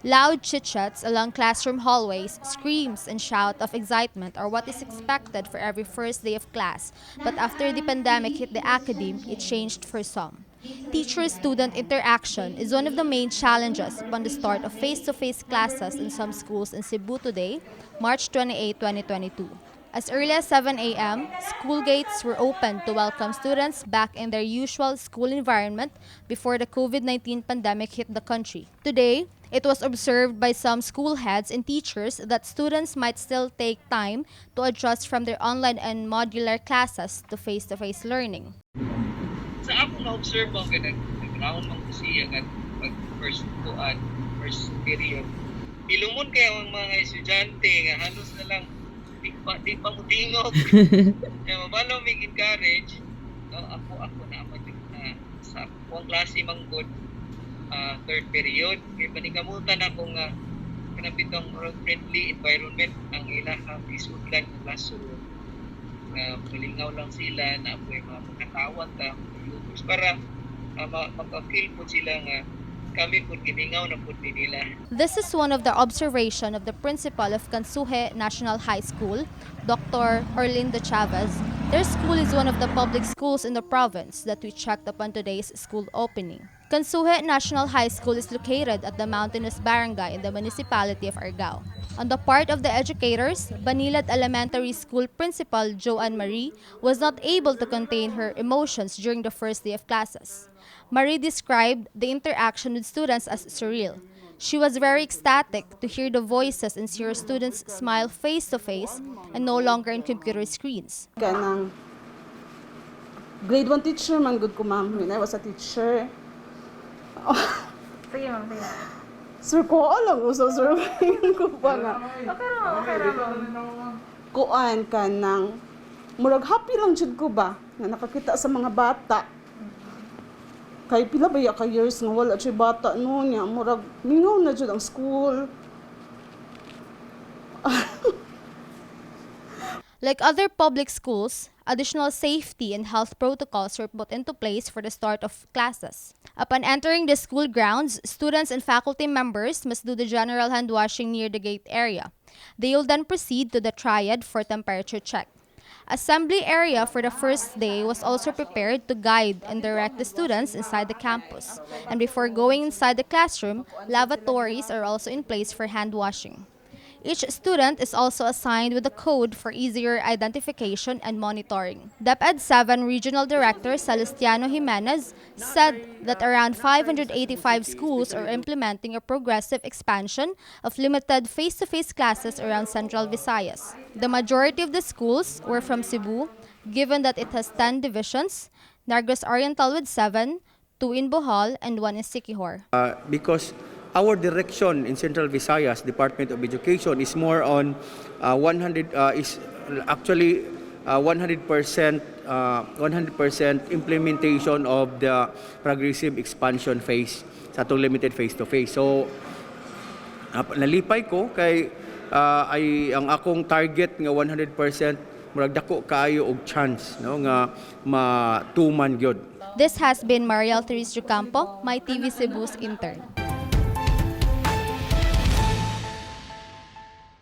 Loud chit-chats along classroom hallways, screams and shout of excitement are what is expected for every first day of class. But after the pandemic hit the academe, it changed for some. Teacher-student interaction is one of the main challenges upon the start of face-to-face classes in some schools in Cebu today, March 28, 2022. As early as 7 a.m., school gates were opened to welcome students back in their usual school environment before the COVID-19 pandemic hit the country. Today, it was observed by some school heads and teachers that students might still take time to adjust from their online and modular classes to face-to-face learning. Sa akong na-observe mo, ganun, nag-round man ko siya nga pag first kuan, first period. Hilumon kaya ang mga estudyante nga halos na lang di pa mo tingog. Kaya mabalo mig encourage, no, ako na man jud na sa akong klase man gud, third period kay panikamutan ako nga kanang bitong friendly environment ang ilahang isudlan ng classroom nga malingaw lang sila na apoy mga makatawag ta viewers para maka-feel po sila nga kami po gimingaw na po nila. This is one of the observation of the principal of Kansuhe National High School, Dr. Orlindo Chavez. Their school is one of the public schools in the province that we checked upon today's school opening. Kansuhe National High School is located at the mountainous barangay in the municipality of Argao. On the part of the educators, Banilad Elementary School principal Joanne Marie was not able to contain her emotions during the first day of classes. Marie described the interaction with students as surreal. She was very ecstatic to hear the voices and see her students smile face to face and no longer in computer screens. Kanang grade 1 teacher man gud ko, ma'am, when I was a teacher. Sige, ma'am, sige. Sir ko alam usa, sir, ko pa nga. Okay ra, ma'am, okay ra, ma'am. Kuan kanang murag happy lang jud ko ba nga nakakita sa mga bata. Kay pila ba ya ka years nga wala jud bata no niya, murag mingaw na jud ang school. Like other public schools, additional safety and health protocols were put into place for the start of classes. Upon entering the school grounds, students and faculty members must do the general hand washing near the gate area. They will then proceed to the triad for temperature check. Assembly area for the first day was also prepared to guide and direct the students inside the campus. And before going inside the classroom, lavatories are also in place for hand washing. Each student is also assigned with a code for easier identification and monitoring. DepEd 7 Regional Director Celestiano Jimenez said that around 585 schools are implementing a progressive expansion of limited face-to-face classes around Central Visayas. The majority of the schools were from Cebu, given that it has 10 divisions, Negros Oriental with 7, 2 in Bohol, and 1 in Siquijor. Because our direction in Central Visayas Department of Education is more on 100 is actually 100% 100% implementation of the progressive expansion phase sa atong limited face to face. So nalipay ko kay ay ang akong target nga 100% murag dako kaayo og chance, no, nga matuman gyud. This has been Mariel Therese Campo, My TV Cebu's intern.